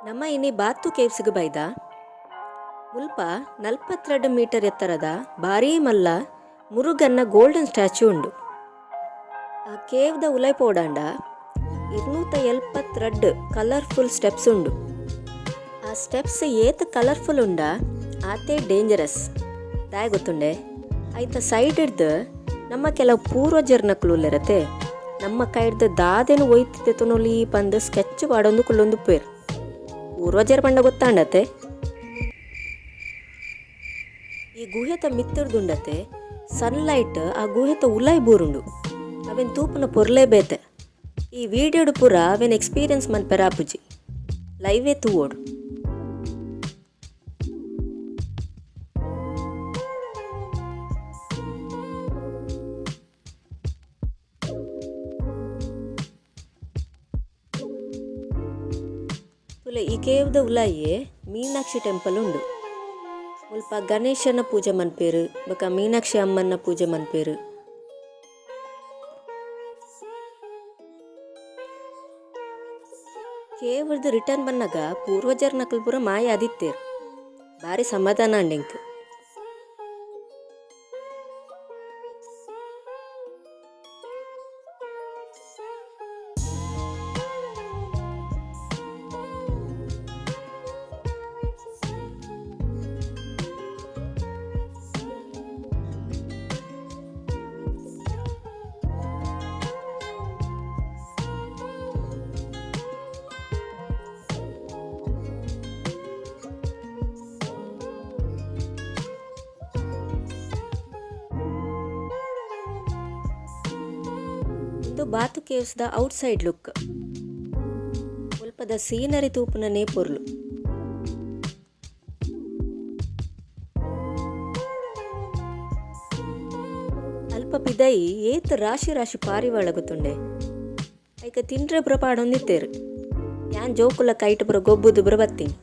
ನಮ ಇನಿ ಬಾತು ಕೇವ್ಸ್ಗ್ ಬೈದ. ಮುಲ್ಪ 42 ಮೀಟರ್ ಎತ್ತರದ ಬಾರೀ ಮಲ್ಲ ಮುರುಗನ್ನ ಗೋಲ್ಡನ್ ಸ್ಟ್ಯಾಚ್ಯೂ ಉಂಡು. ಆ ಕೇವ್ದ ಉಲಾಯಿ ಪೋಡಾಂಡ 272 ಕಲರ್ಫುಲ್ ಸ್ಟೆಪ್ಸ್ ಉಂಡು. ಆ ಸ್ಟೆಪ್ಸ್ ಏತ್ ಕಲರ್ಫುಲ್ ಉಂಡಾ ಆತೇ ಡೇಂಜರಸ್. ದಾಯೆ ಗೊತ್ತುಂಡೆ? ಐತ ಸೈಡ್ ಡ್ದ್ ನಮ್ಮ ಕೆಲವು ಪೂರ್ವಜೆರ್ನಕುಲು ಉಲ್ಲೆರತೆ ನಮ್ಮ ಕೈಡ್ದ್ ದಾದೆನ್ ಒಯ್ತ್ ದೆತೊನೊಲಿ ಪಂದ್ ಸ್ಕೆಚ್ ಪಾಡೊಂದು ಕುಲ್ಲೊಂದುಪ್ಪುವೆರ್. ಪೂರ್ವಜೆರ್ ಪಂಡ ಗೊತ್ತಾಂಡತೆ? ಈ ಗುಹೆತ ಮಿತ್ತುರ್ದುಂಡತೆ ಸನ್ಲೈಟ್ ಆ ಗುಹೆತ ಉಲಾಯಿ ಬೂರುಂಡು. ಅವೆನ್ ತೂಪುನ ಪೊರ್ಲೇ ಬೇತೆ. ಈ ವಿಡಿಯೋಡು ಪೂರ ಅವೆನ್ ಎಕ್ಸ್ಪೀರಿಯನ್ಸ್ ಮನ್ಪೆರೆ ಆಪುಜಿ. ಲೈವೇ ತೂವೊಡು. ತೂಲೆ ಈ ಕೇವ್ದ ಉಲಾಯಿ ಮೀನಾಕ್ಷಿ ಟೆಂಪಲ್ ಉಂಡು. ಮುಲ್ಪ ಗಣೇಶನ ಪೂಜೆ ಮನ್ಪುವೆರ್ ಬೊಕ ಮೀನಾಕ್ಷಿ ಅಮ್ಮನ್ನ ಪೂಜೆ ಮನ್ಪುವೆರ್. ಕೇವ್ ರ್ದ್ ರಿಟರ್ನ್ ಬನ್ನಗ ಪೂರ್ವಜೆರ್ನಕುಲು ಪೂರ ಮಾಯ ಆದಿತ್ತೆರ್. ಬಾರಿ ಸಮಾಧಾನ ಆಂಡ್ ಎಂಕ್. ಉಂದು ಬಾತು ಕೇವ್ಸ್ ದ ಔಟ್ ಸೈಡ್ ಲುಕ್. ಮುಲ್ಪದ ಸೀನರಿ ತೂಪುನನೇ ಪೊರ್ಲು. ಅಲ್ಪ ಪಿದಯಿ ಏತ್ ರಾಶಿ ರಾಶಿ ಪಾರಿವಾಳ ಗೊತ್ತುಂಡೆ. ಐಕ್ ತಿಂಡ್ರೆ ಪೂರ ಪಾಡೊಂದಿತ್ತೆರ್. ಯಾನ್ ಜೋಕುಲ ಕೈಟ್ ಪೂರ ಗೊಬ್ಬುದು ಪೂರ ಬತ್ತಿನಿ.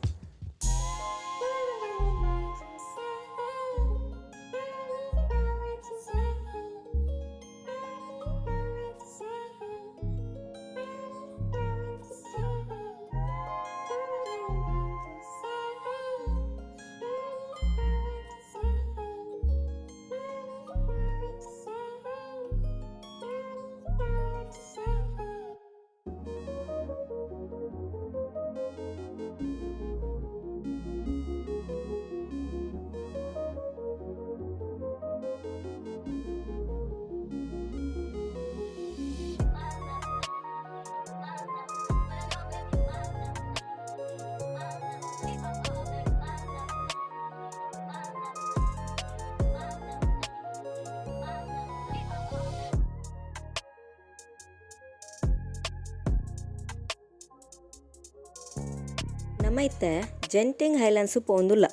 ನಮ ಇತ್ತೆ ಜೆಂಟಿಂಗ್ ಹೈಲ್ಯಾಂಡ್ಸ್ ಪೋವೊಂದುಲ್ಲ.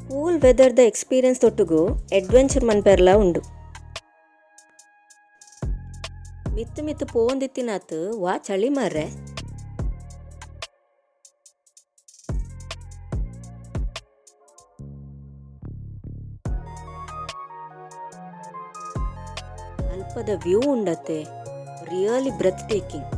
ಕೂಲ್ ವೆದರ್ ದ ಎಕ್ಸ್ಪೀರಿಯನ್ಸ್ ದೊಟ್ಟುಗು ಅಡ್ವೆಂಚರ್ ಮನ್ಪೆರ್ಲ ಉಂಡು. ಮಿತ್ತ್ ಮಿತ್ತ್ ಪೋವೊಂದಿತ್ತಿನಾತ್ ವಾ ಚಳಿ ಮಾರ್ರೆ. ಅಲ್ಪದ ವ್ಯೂ ಉಂಡತೆ ರಿಯಲಿ ಬ್ರೆತ್ ಟೇಕಿಂಗ್.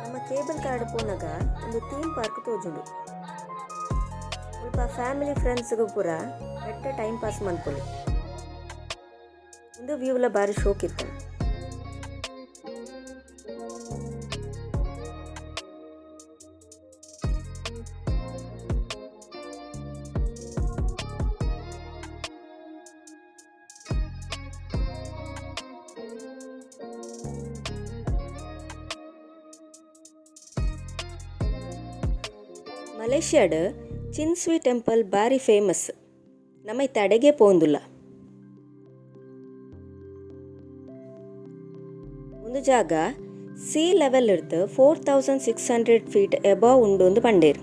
ನಮ ಕೇಬಲ್ ಕಾರ್ ಡ್ ಪೋನಗ ಉಂದು ಥೀಮ್ ಪಾರ್ಕ್ ತೋಜುಂಡು. ಮುಲ್ಪ ಫ್ಯಾಮಿಲಿ ಫ್ರೆಂಡ್ಸ್ ಗ್ ಪೂರ ಎಡ್ಡೆ ಟೈಮ್ ಪಾಸ್ ಮನ್ಪೊಲಿ. ಉಂದು ವ್ಯೂ ಲ ಬಾರಿ ಶೋಕು ಇತ್ತ್ಂಡ್. ಮಲೇಷ್ಯಾಡ್ ಚಿನ್ ಸ್ವೀ ಟೆಂಪಲ್ ಬಾರಿ ಫೇಮಸ್. ನಮ ಇತ್ತೆ ಅಡೆಗೆ ಪೋವೊಂದುಲ್ಲ. ಉಂದು ಜಾಗ ಸೀ ಲೆವೆಲ್ ಇರ್ದ್ 4600 ಫೀಟ್ ಎಬವ್ ಉಂಡು ಅಂದ್ ಪಂಡೆರ್.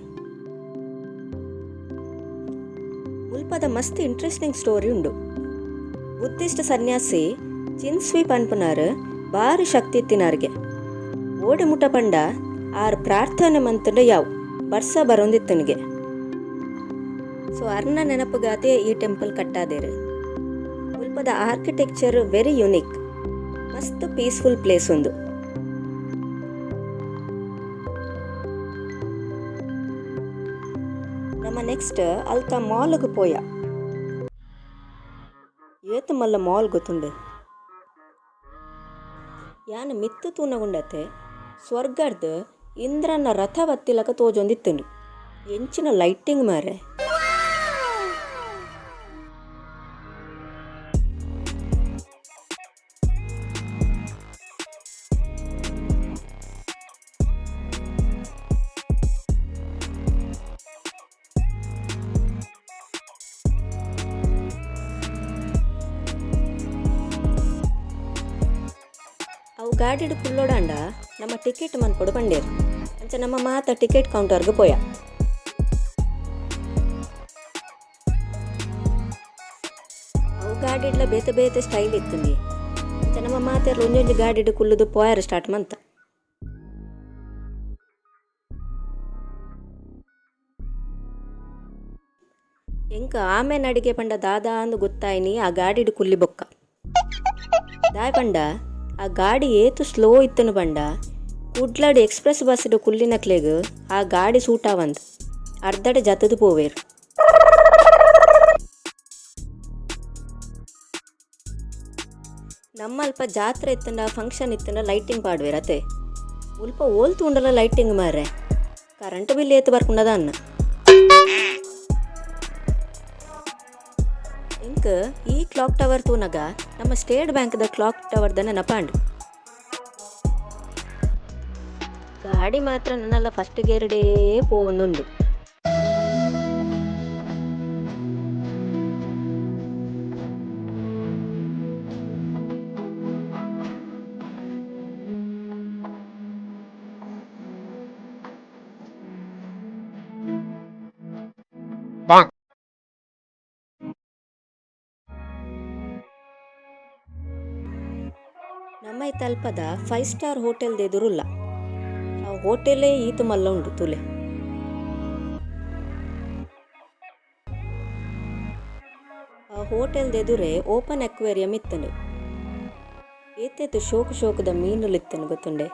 ಮುಲ್ಪದ ಮಸ್ತ್ ಇಂಟ್ರೆಸ್ಟಿಂಗ್ ಸ್ಟೋರಿ ಉಂಡು. ಬುದ್ಧಿಸ್ಟ್ ಸನ್ಯಾಸಿ ಚಿನ್ಸ್ವಿ ಪನ್ಪುನಾರ್ ಬಾರಿ ಶಕ್ತಿ ಇತ್ತಿನಾರ್ಗೆ. ಓಡೆ ಮುಟ ಪಂಡ ಆರ್ ಪ್ರಾರ್ಥನೆ ಮಂತ್ಂಡ ಯಾವು ಬರ್ಸ ಬರೊಂದಿತ್ತನಿಗೆ. ಸೊ ಅರ್ನ ನೆನಪುಗಾತೆ ಈ ಟೆಂಪಲ್ ಕಟ್ಟಾದೇರ್. ಮುಲ್ಪದ ಆರ್ಕಿಟೆಕ್ಚರ್ ವೆರಿ ಯುನಿಕ್. ಮಸ್ತ್ ಪೀಸ್ಫುಲ್ ಪ್ಲೇಸ್ ಉಂದು. ನಮ ನೆಕ್ಸ್ಟ್ ಅಲ್ತ ಮಾಲ್ ಗ್ ಪೋಯ. ಏತ್ ಮಲ್ಲ ಮಾಲ್ ಗೊತ್ತುಂಡೆ. ಯಾನ್ ಮಿತ್ತ್ ತೂನಗುಂಡತೆ ಸ್ವರ್ಗರ್ದ್ ಇಂದ್ರನ ರಥ ಬತ್ತಿಲಕ ತೋಜೊಂದಿತ್ತುಂಡು. ಎಂಚಿನ ಲೈಟಿಂಗ್ ಮಾರ್ರೆ. ಅವು ಗಾಡಿಡ್ ಕುಲ್ಲೊಡಾಂಡ ನಮ ಟಿಕೆಟ್ ಮನ್ಪೊಡು ಪಂಡೆರ್. ಅಂಚ ನಮ ಮಾತ ಟಿಕೆಟ್ ಕೌಂಟರ್ಗ್ ಪೋಯ. ಅವು ಗಾಡಿಡ್ಲ ಬೇತೆ ಬೇತೆ ಸ್ಟೈಲ್ ಇತ್ತುಂಡು. ಅಂಚ ನಮ ಮಾತೆರ್ಲ ಒಂಜೊಂಜಿ ಗಾಡಿಡ್ ಕುಲ್ಲುದು ಪೋಯೆರೆ ಸ್ಟಾರ್ಟ್ ಮಂತ. ಎಂಕ್ ಆಮೆ ನಡಿಗೆ ಪಂಡ ದಾದ ಅಂದ್ ಗೊತ್ತಾಯಿನಿ ಆ ಗಾಡಿಡ್ ಕುಲ್ಲಿ ಬೊಕ್ಕ. ದಾಯೆ ಪಂಡ ಆ ಗಾಡಿ ಏತ್ ಸ್ಲೋ ಇತ್ತುಂಡು ಪಂಡ ಕುಡ್ಲಡ್ ಎಕ್ಸ್ಪ್ರೆಸ್ ಬಸ್ ಡ್ ಕುಲ್ಲಿನಕ್ಲೆಗ್ ಆ ಗಾಡಿ ಸೂಟ್ ಆವಂದ್ ಅರ್ಧಡ್ ಜತ್ತ್‌ದ್ ಪೋವೆರ್. ನಮ್ಮಲ್ಪ ಜಾತ್ರೆ ಇತ್ತ್ಂಡ ಫಂಕ್ಷನ್ ಇತ್ತ್ಂಡ ಲೈಟಿಂಗ್ ಪಾಡ್ವೆರ್ ಅತೆ. ಮುಲ್ಪ ಓಲ್ ತೂಂಡಲ ಲೈಟಿಂಗ್ ಮಾರ್ರೆ. ಕರೆಂಟ್ ಬಿಲ್ ಏತ್ ಬರ್ಪುಂಡ ದಾನ್ನ. ಎಂಕ್ ಈ ಕ್ಲಾಕ್ ಟವರ್ ತೂನಗ ನಮ್ಮ ಸ್ಟೇಟ್ ಬ್ಯಾಂಕ್ ದ ಕ್ಲಾಕ್ ಟವರ್ ದ ನೆನಪಾಂಡ್. ಗಾಡಿ ಮಾತ್ರ ನನಲ ಫಸ್ಟ್ ಗೇರ್ ಡೇ ಪೋವೊಂದುಂಡು. Bonk. ನಮ್ಮ ಇತ್ತೆ ಅಲ್ಪದ 5 ಸ್ಟಾರ್ ಹೋಟೆಲ್ ದ ಎದುರುಲ್ಲ. ಆ ಹೋಟೆಲೇ ಈತ್ ಮಲ್ಲ ಉಂಡು ತೂಲೆ. ಆ ಹೋಟೆಲ್ ದ ಎದುರೇ ಓಪನ್ ಅಕ್ವೇರಿಯಂ ಇತ್ತುಂಡು. ಏತೇತ್ ಶೋಕು ಶೋಕುದ ಮೀನುಲು ಇತ್ತುಂಡು ಗೊತ್ತುಂಡೆ.